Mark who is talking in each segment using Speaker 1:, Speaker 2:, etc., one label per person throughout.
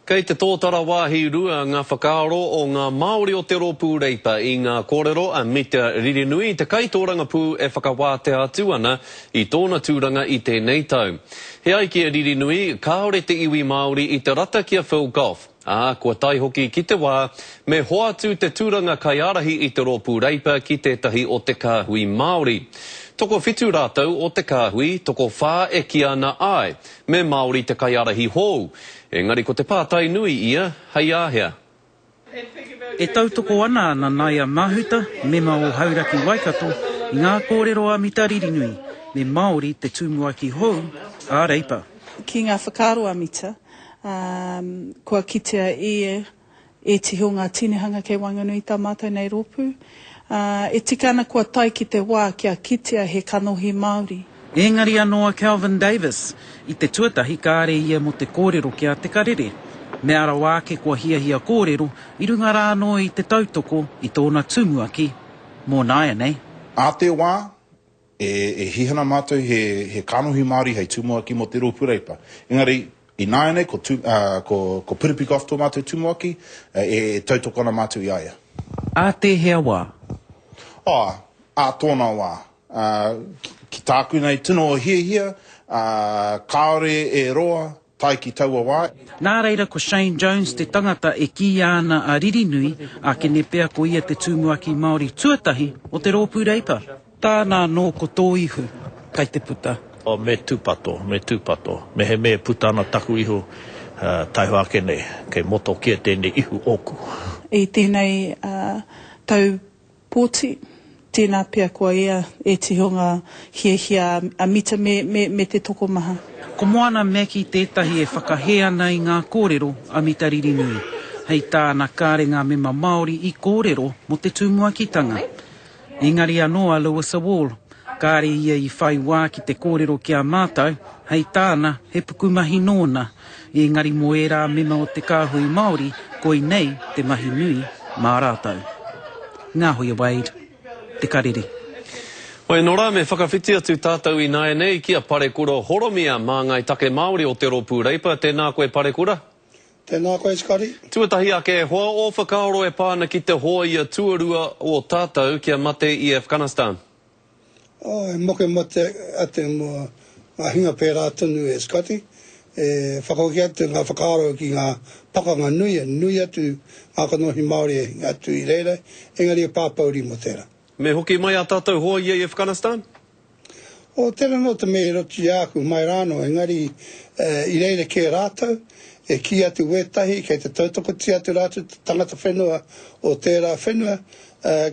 Speaker 1: Kei te tōtara wāhi rua ngā whakaaro o ngā Māori o te Rōpū Reipa i ngā kōrero a Mita Ririnui, te kaitōrangapū e whakawātea atu ana i tōna tūranga i tēnei tau. He ai ki a Ririnui, kāore te iwi Māori i te rata ki a Phil Goff, ā, kua tae hoki ki te wā me hoatu te tūranga kaiārahi i te Rōpū Reipa ki tētahi o te kāhui Māori. Tokowhitu rātou o te kāhui, tokowhā e kī ana āe, me Māori te kaiārahi hou. Engari ko te pātai nui ia, hei āhea?
Speaker 2: E tautoko ana a Nanaia Mahuta, mema o Hauraki Waikato, i ngā kōrero a Mita Ririnui, me Māori te tumuaki hou a Reipa.
Speaker 3: Ki ngā whakaaro a Mita, kua kitea e ia ētehi o ngā tinihanga kei waenganui i tā mātou nei rōpū. Ā, e tika ana kua tae ki te wā kia kitea he kanohi Māori.
Speaker 2: Engari anō a Kelvin Davis, i te tuatahi kāre ia mō te kōrero ki a Te Karere. Mea rawa ake kua hiahia kōrero i runga rā anō i te tautoko i tōna tumuaki mō nāianei.
Speaker 4: Ā te wā, E hihana mātou he, he kanohi Māori hei tumuaki mō te Rōpū Reipa. Engari, ināianei ko, tu, uh, ko, ko Piripi Goff tō mātou tumuaki, e, e tautoko ana mātou i a ia.
Speaker 2: Ā tēhea wā?
Speaker 4: Oh, ā tōna wā. Uh, ki, ki tāku nei tino hiahia, uh, kāore e roa, tae ki taua wā.
Speaker 2: Nā reira ko Shane Jones te tangata e kīia ana a Ririnui, ākene pea ko ia te tumuaki Māori tuatahi o te Rōpū Reipa. Tāna anō ko tō ihu kai te puta.
Speaker 5: Oh, me tūpato, me tūpato. Mehemea e puta ana taku ihu, taihoa ake nei, kei motokia tēnei ihu ōku.
Speaker 3: I tēnei tau Pōti, tēnā pea kua ea ētehi o ngā hiahia a Mita me, me, me te tokomaha.
Speaker 2: Ko Moana Mackie tētahi e whakahē ana i ngā kōrero a Mita Ririnui. Hei tāna kāre ngā mema Māori i kōrero mō te tumuakitanga. Engari anō a Lewis Wall, kāre ia i whai wā ki te kōrero ki a mātou, hei tāna he pukumahi nōna. Engari mō ērā mema o te kāhui Māori, koinei te mahi nui mā rātou. Ngāhoia Wade, Te Karere.
Speaker 1: Hoi anō rā, me whakawhiti atu tātou ināianei ki a Parekura Horomia, māngai take Māori o te Rōpū Reipa. Tēnā koe Parekura.
Speaker 6: Tēnā koe Scotty.
Speaker 1: Tuatahi ake e hoa, ō whakaaro e pā ana ki te hōia tuarua o tātou kia mate i Afghanistan.
Speaker 6: Oh, e mokemote atu mō ngā hunga pērā tonu e Scotty. E whakahoki atu ngā whakaaro ki ngā pakanga nui, e nui atu ngā kanohi Māori e hinga atu i reira, engari e pāpouri mō tērā.
Speaker 1: Me hoki mai ā tātou hoa i Afghanistan?
Speaker 6: Oh, tērā anō te mea i roto i a aku mai rānō, engari i reira kē rātou, e kī atu wētahi kei te tautokotia atu rātou te tangata whenua o tērā whenua,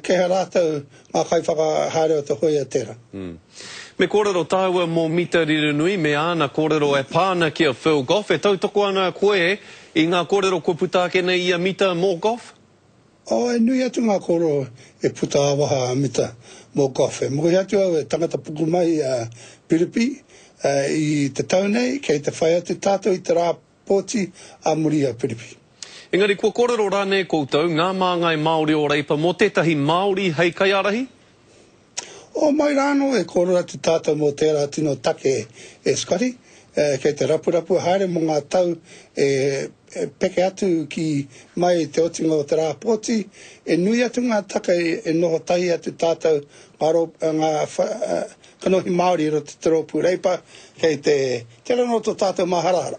Speaker 6: kei ha rātou Ngā kaiwhakahaere o te hoia tera.
Speaker 1: Me kōrero tāua mō Mita Ririnui me āna kōrero e pā ana ki a Phil Goff. E tautoko ana koe i ngā kōrero kua puta ake nei i a Mita mō Goff?
Speaker 6: Oh, e nui atu ngā kōrero e puta ā-waha a Mita mō Goff. E mohi atu au e tangata pukumahi a Piripi i te tau nei, kei te whai atu tātou i te rā Pōti ā muri i a Piripi.
Speaker 1: Engari kua kōrero rānei koutou, ngā māngai Māori o Reipa, mō tētahi Māori hei kaiārahi?
Speaker 6: O mai rānō e kōrero atu tātou mō tērā tino take e Scotty, kei te rapurapu haere mō ngā tau e peke atu ki mai i te otinga o te rā pōti, e nui atu ngā take e noho tahi atu tātou ngā kanohi Māori i roto i te rōpū Reipa, kei te Tērā anō tō tātou māharahara,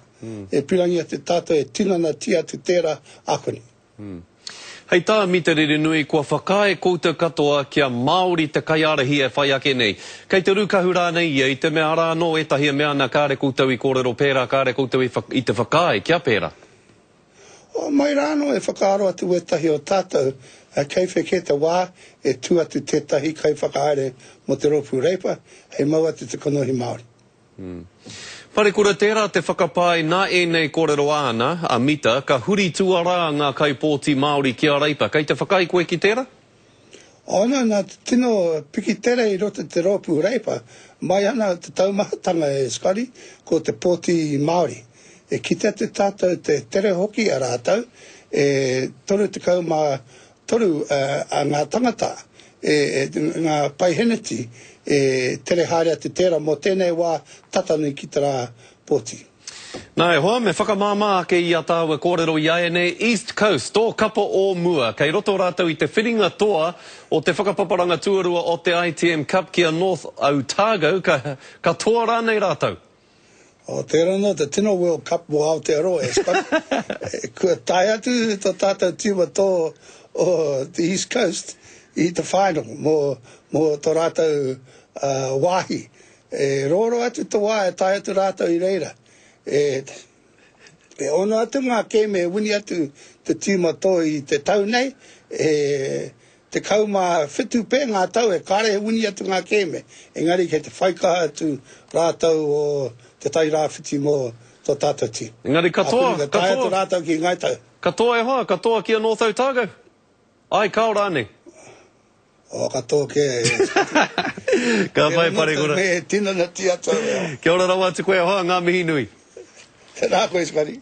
Speaker 6: e pirangi atu tātou e tinanatia atu tērā ākuni.
Speaker 1: Hei tā Mita Ririnui, kua whakaae koutou katoa kia Māori te kaiārahi e whai ake nei. Kei te rūkahu rānei ia i te mea arā anō ētahi e mea ana kāre koutou i kōrero pērā, kāre koutou i te whakaae kia pērā.
Speaker 6: O mai rānō e whakaaro atu wētahi o tātou, kei whē kē te wā e tū atu tētahi kaiwhakahaere mō te Rōpū Reipa hei mau atu te kanohi Māori.
Speaker 1: Parekura, tērā te whakapae nā ēnei kōrero āna, a Mita, ka huri tuarā ngā kaipōti Māori ki a Reipa. Kei te whakaae koe ki tērā?
Speaker 6: Ōna, nā te tino piki tere i roto i te rōpū Reipa, mai ana te taumahatanga e Scotty, ko te pōti Māori. E kite atu tātou te tere hoki a rātou, e 33 a ngā tangata, e, ngā paiheneti e tere haere atu tērā mō tēnei wā tata nei ki te rā pōti.
Speaker 1: Nā e hoa, me whakamāmā ake i a tāua kōrero iāianei, East Coast, tō kapa o mua, kei roto rātou i te whiringa toa o te whakapaparanga tuarua o te ITM Cup ki a North Otago, ka, ka toa rānei rātou?
Speaker 6: Oh, tērā nō te tino World Cup mō Aotearoa e Scott. Kua tae atu tō tātou tīma tō o te East Coast i te final mō, mō tō rātou uh, wāhi. E rōrō atu te wā e tae atu rātou i reira. E, e ono atu ngā kēme e wini atu te tīma tō i te tau nei, e 17 pea ngā tau e kare e wini atu ngā kēme, engari kei te whaikaha atu rātou o Te Tai Rāwhiti mō tō tātou tīma.
Speaker 1: Engari katoa, katoa.
Speaker 6: Ka tae atu rātou ki Ngāi Tahu.
Speaker 1: Katoa e hoa, katoa ki a North Otago? Ai, kao rānei?
Speaker 6: Oh, katoa kē.
Speaker 1: Ka pai, Parekura.
Speaker 6: Me tinana tia tau e hoa.
Speaker 1: Kia ora rawa atu koe e hoa, ngā mihi nui.
Speaker 6: Tēnā koe, Scotty.